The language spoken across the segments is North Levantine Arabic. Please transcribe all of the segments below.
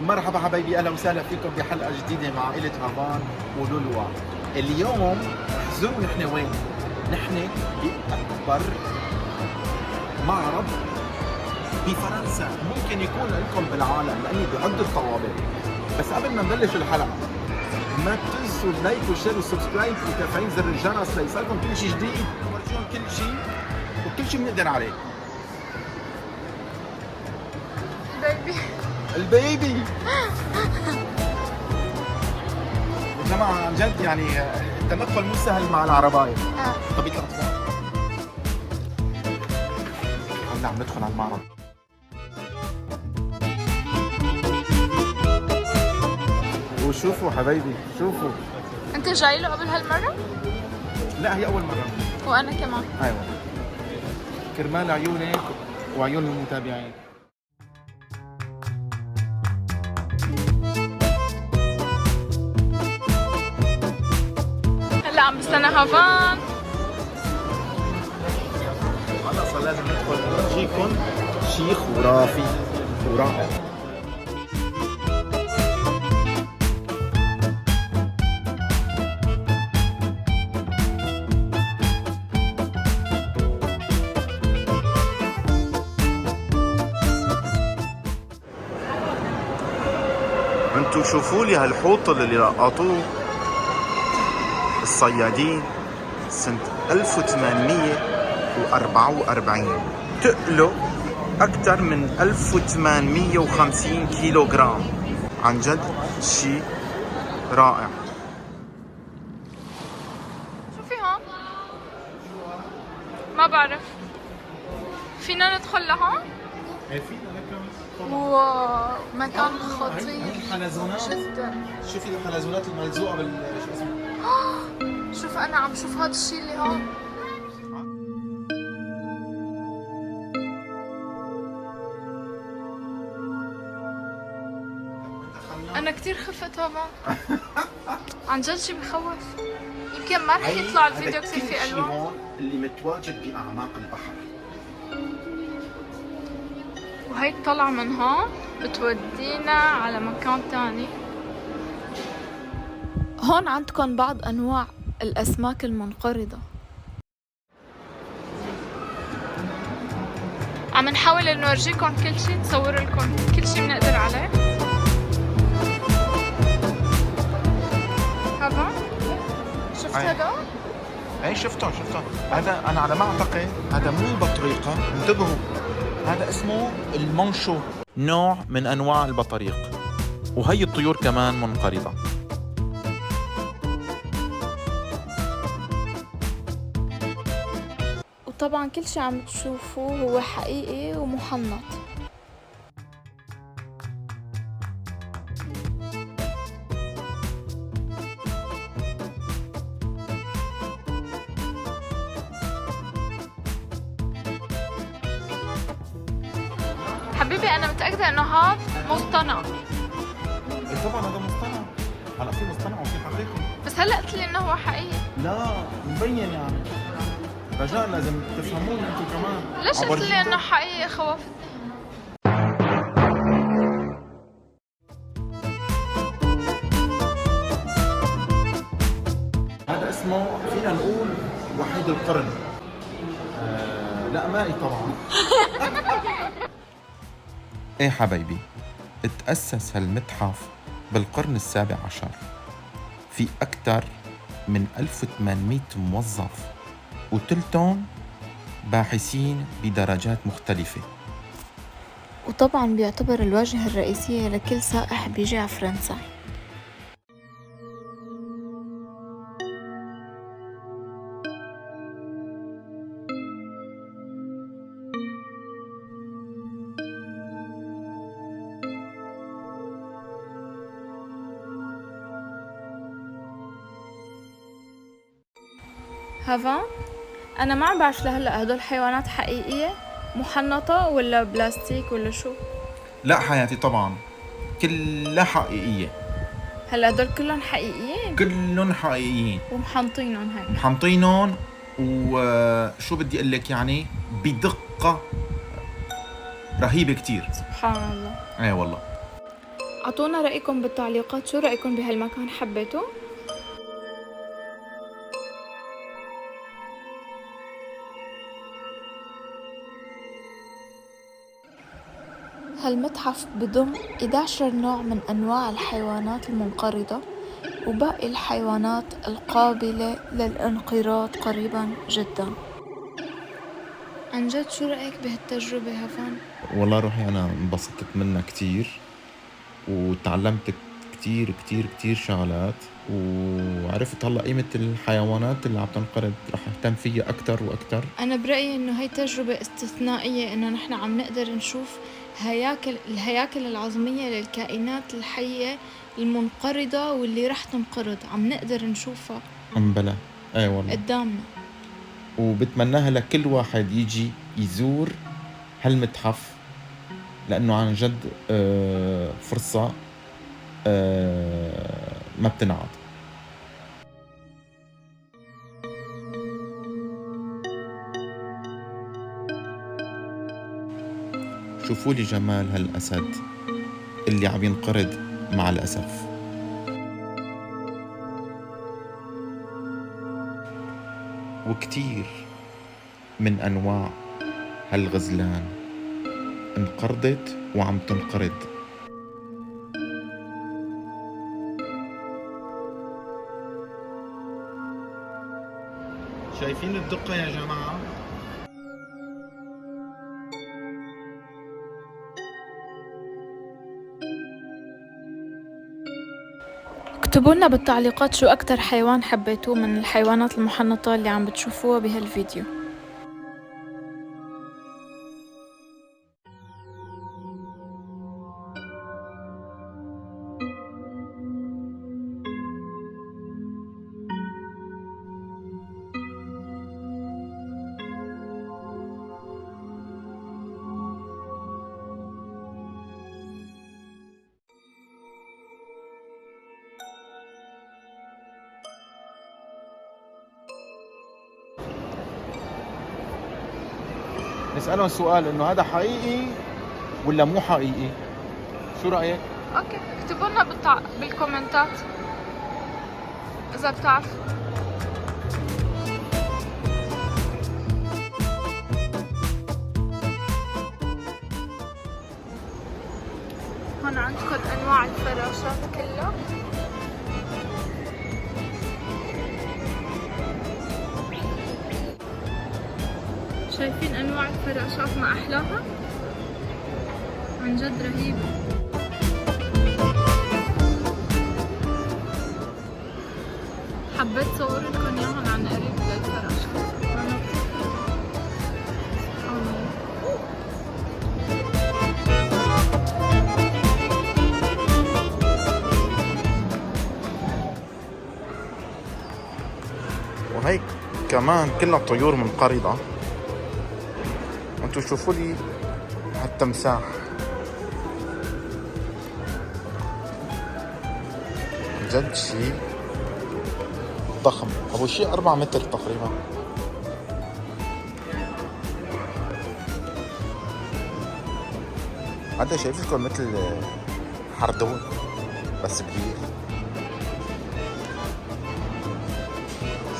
مرحبا حبايبي، اهلا وسهلا فيكم بحلقة جديدة مع عائلة هافان ولولوا. اليوم احزروا نحن وين؟ نحن باكبر معرض بفرنسا، ممكن يكون لكم بالعالم لاني بعدة طوابق. بس قبل ما نبلش الحلقة ما تنسوا ال like وال share وال subscribe وتفعيل زر الجرس ليصلكم كل شيء جديد. نورجيهم كل شيء وكل شيء بنقدر عليه. baby ال baby يا جماعة عن جد يعني التنقل مو سهل مع العرباية. طب يطلع اطفال. هلا عم ندخل على المعرض. وشوفوا حبايبي، شوفوا. انت جاي له قبل هالمرة؟ لا هي أول مرة. وانا كمان. أيوة، كرمال عيونك وعيون المتابعين. هلا عم بستنى هافان. هلا صار لازم ندخل نورجيكم شيء خرافي ورائع. انتو شوفوا لي هالحوط اللي لقطوه الصيادين سنة 1844، تقله أكثر من 1850 كيلو جرام. عن جد شيء رائع. شو في هون؟ ما بعرف. فينا ندخل لهون؟ wow، مكان خطير الحلزونات جدا. شوفي الحلزونات الملزوقة بال شو اسمه. شوف انا عم شوف هذا الشيء اللي هون. انا كثير خفت طبعا. عن جد شيء بخوف. يمكن ما رح يطلع الفيديو كثير في الوان. هون اللي متواجد بأعماق البحر. وهي طلع من هون بتودينا على مكان تاني. هون عندكم بعض أنواع الأسماك المنقرضة. عم نحاول نورجيكم كل شيء، نصور لكم كل شيء بنقدر عليه. هذا شفت أي. هذا؟ اي شفته شفته. هذا انا على ما اعتقد هذا مو بطريقة، انتبهوا، هذا اسمه المنشو، نوع من انواع البطريق، وهي الطيور كمان منقرضه. وطبعا كل شي عم تشوفوه هو حقيقي ومحنط. حبيبي انا متاكدة انه هذا مصطنع. إيه طبعا هذا مصطنع. هلا في مصطنع وفي حقيقي. بس هلا قلت لي انه هو حقيقي. لا مبين يعني، رجاء لازم تفهمون انتم كمان. ليش قلت لي عبرجيكم. انه حقيقي؟ خوفتني. هذا اسمه فينا نقول وحيد القرن. لا مائي طبعا. ايه حبايبي، تأسس هالمتحف بالقرن السابع عشر، في أكثر من 1800 موظف وتلتون باحثين بدرجات مختلفة. وطبعا بيعتبر الواجهة الرئيسية لكل سائح بيجي على فرنسا. هافا انا ما عم بعرف لهلا هدول حيوانات حقيقية محنطه ولا بلاستيك ولا شو؟ لا حياتي طبعا كلها حقيقية. هلا هدول كلهم حقيقيين؟ كلهم حقيقيين ومحنطينهم هيك. محنطينهم. وشو بدي اقول لك، يعني بدقة رهيبة كتير. سبحان الله. اي والله. عطونا رأيكم بالتعليقات، شو رأيكم بهالمكان؟ حبيتوه؟ هالمتحف بضم 11 نوع من أنواع الحيوانات المنقرضة وباقي الحيوانات القابلة للانقراض قريبا جدا. عن جد شو رأيك بهالتجربة هفان؟ والله روحي أنا انبسطت منها كتير، وتعلمت كتير كتير كتير شغلات، وعرفت هلا قيمة الحيوانات اللي عم تنقرض، رح اهتم فيها أكتر وأكتر. أنا برأيي إنه هي تجربة استثنائية، إنه نحن عم نقدر نشوف الهياكل العظمية للكائنات الحية المنقرضة واللي رح تنقرض، عم نقدر نشوفها أمبلا اي والله قدامنا. وبتمناها لكل واحد يجي يزور هالمتحف، لأنه عن جد فرصة ما بتنعاد. شوفوا لي جمال هالأسد اللي عم ينقرض مع الأسف. وكتير من أنواع هالغزلان انقرضت وعم تنقرض. شايفين الدقة يا جماعة؟ اكتبوا لنا بالتعليقات شو أكتر حيوان حبيتوه من الحيوانات المحنطة اللي عم بتشوفوها بهالفيديو. نسألهم سؤال إنه هذا حقيقي ولا مو حقيقي؟ شو رأيك؟ okay، اكتبوا لنا بالكومنتات إذا بتعرفوا. هون عندكم أنواع الفراشات كلها. شايفين أنواع الفراشات ما أحلاها؟ عن جد رهيبة. حبيت صور لكم إياهم عن قريب للفراشات. سبحان الله. وهيك كمان كلها طيور منقرضة. انتو شوفوا لي هالتمساح، جد شيء ضخم، ابو شيء 4 متر تقريبا. هذا شايف لكم مثل حردون بس كبير.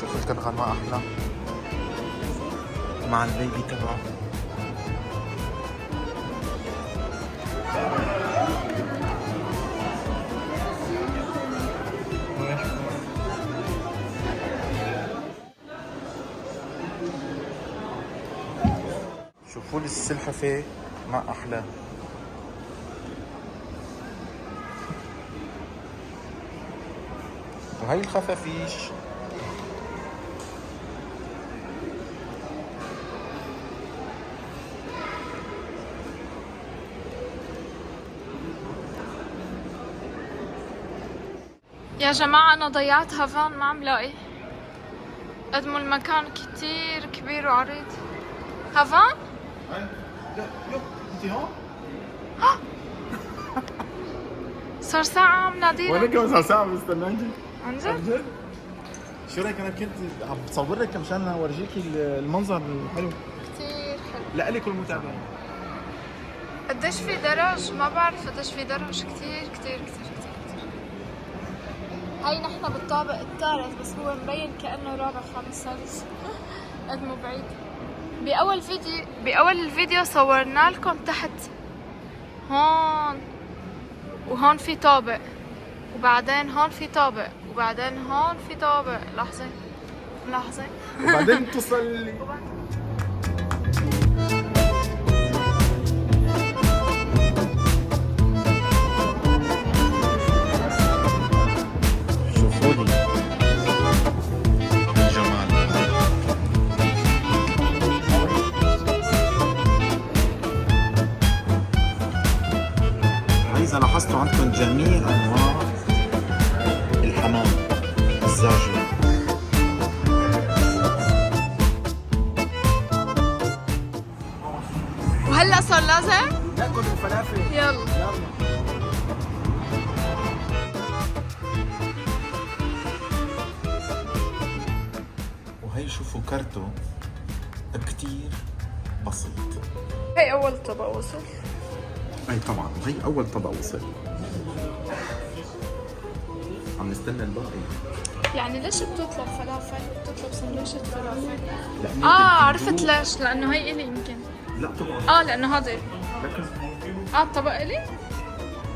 شوفوا الكنغر ما احلى مع البيبي تبعه. شوفوا لي السلحفة ما أحلى. وهي الخفافيش. يا جماعة أنا ضيعت هافان، ما عم لاقي. قد ما المكان كتير كبير وعريض. هافان؟ لا لا انت هون؟ صار ساعة عم ناديلك. وانا كمان صار ساعة بستناكي. عن جد؟ عن جد؟ شو رأيك؟ أنا كنت عم بصور لك مشان أورجيكي المنظر الحلو. كتير حلو. لإلك والمتابعين. قديش في درج؟ ما بعرف قديش في درج، كتير كتير كتير كتير كتير. هاي نحن بالطابق الثالث، بس هو مبين كأنه رابع خامس سادس، قد ما بعيد. بأول الفيديو صورنا لكم تحت هون، وهون في طابق، وبعدين هون في طابق، وبعدين هون في طابق. لحظة لحظة، وبعدين تصل لي. شوفوا لي الجمال. إذا لاحظتوا عندكم جميع أنواع الحمام الزاجل. وهلا صار لازم ناكل الفلافل. يلا. يلا. وهي شوفوا كارتو كتير بسيط. هي أول طبق وصل. اي طبعا هي أول طبق وصل. عم نستنى الباقي. يعني ليش بتطلب فلافل؟ بتطلب سندويشة فلافل؟ لأنه عرفت ليش، لأنه هي إلي يمكن. لا طبعا. لأنه هذا لكن الطبق إلي؟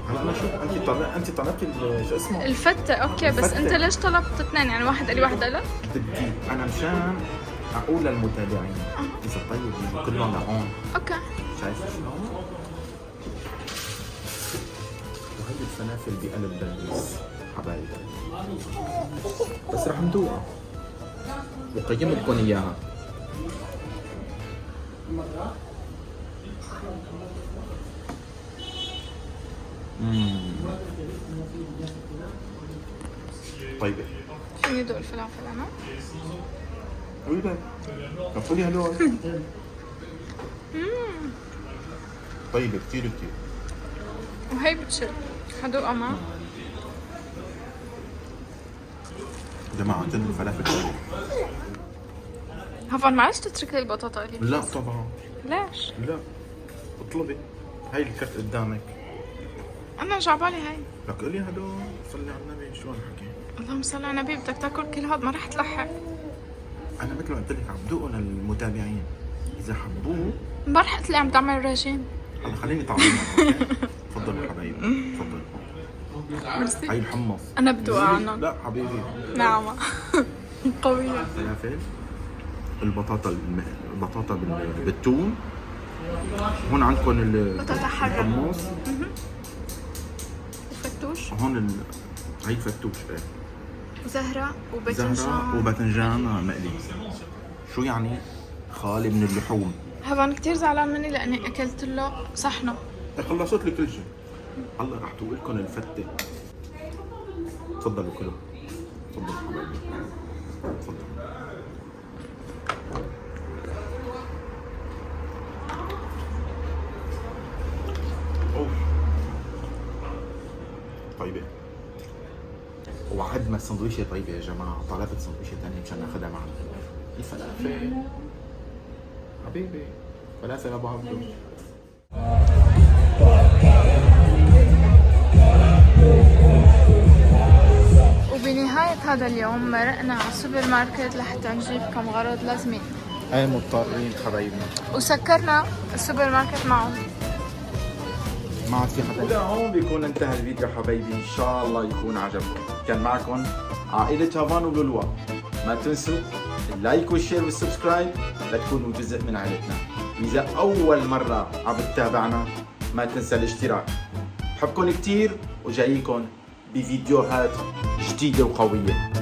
هلا أنا شو أنت طلبتي شو اسمه؟ الفتة. okay، بس الفتة. أنت ليش طلبت اثنين؟ يعني واحد إلي واحد إلك؟ بدي أنا مشان أقول للمتابعين إذا طيب يجوا كلهم لهون. okay. شايفة شلون؟ وهي الفلافل بقلب باريس حبايبي، بس رح ندوقها وقيم لكم اياها. طيبة. فيني دوق الفلافل أنا؟ قولي طب قولي هدول. طيبة كثير كثير. وهي بتشل، حدوقها معه. جماعة جد الفلافل طيبة. هفن معلش تترك لي البطاطا إلي؟ لا طبعا. ليش؟ لا اطلبي، هاي الكرت قدامك. أنا جعبالي هاي. لك قولي هدول، صلي على النبي. شلون الحكي؟ اللهم صل على النبي. بدك تاكل كل هاد ما رح تلحق. أنا مثل ما قلت لك عم دوقهم للمتابعين إذا حبوه. امبارح قلت لي عم تعمل رجيم. هلا خليني طعميها. تفضلوا حبايبي، تفضلوا. ميرسي. هاي الحمص. أنا بدوقها عنهم. لا حبيبي. نعم. قوية. فلافل، البطاطا بالثوم. هون عندكم بطاطا حرة. الحمص. وفتوش. هون هي فتوش ايه. وزهرة وباذنجان. زهرة وباذنجان مقلي. شو يعني خالي من اللحوم؟ هبان كتير زعلان مني لأني أكلت له صحنه. خلصت لي كل شيء. هلا رح دوق لكم الفتة. تفضلوا كلوا. تفضلوا حبايبي. تفضلوا. أوف. طيبة. وعد ما السندويشة طيبة يا جماعة، طلبت سندويشة ثانية مشان ناخذها معنا. الفلافل. حبيبي، فلافل أبو عبدو. وبنهاية هذا اليوم مرقنا على السوبر ماركت لحتى نجيب كم غرض لازمين. اي مضطرين حبايبنا. وسكرنا السوبر ماركت معهم. ما عاد في حدا. لهون بيكون انتهى الفيديو حبايبي، ان شاء الله يكون عجبكم. كان معكم عائلة هافان ولولوا. ما تنسوا ال like وال share وال subscribe لتكونوا جزء من عائلتنا. وإذا أول مرة عم تتابعنا ما تنسى الاشتراك. بحبكم كتير وجايكم بفيديوهات جديدة وقوية.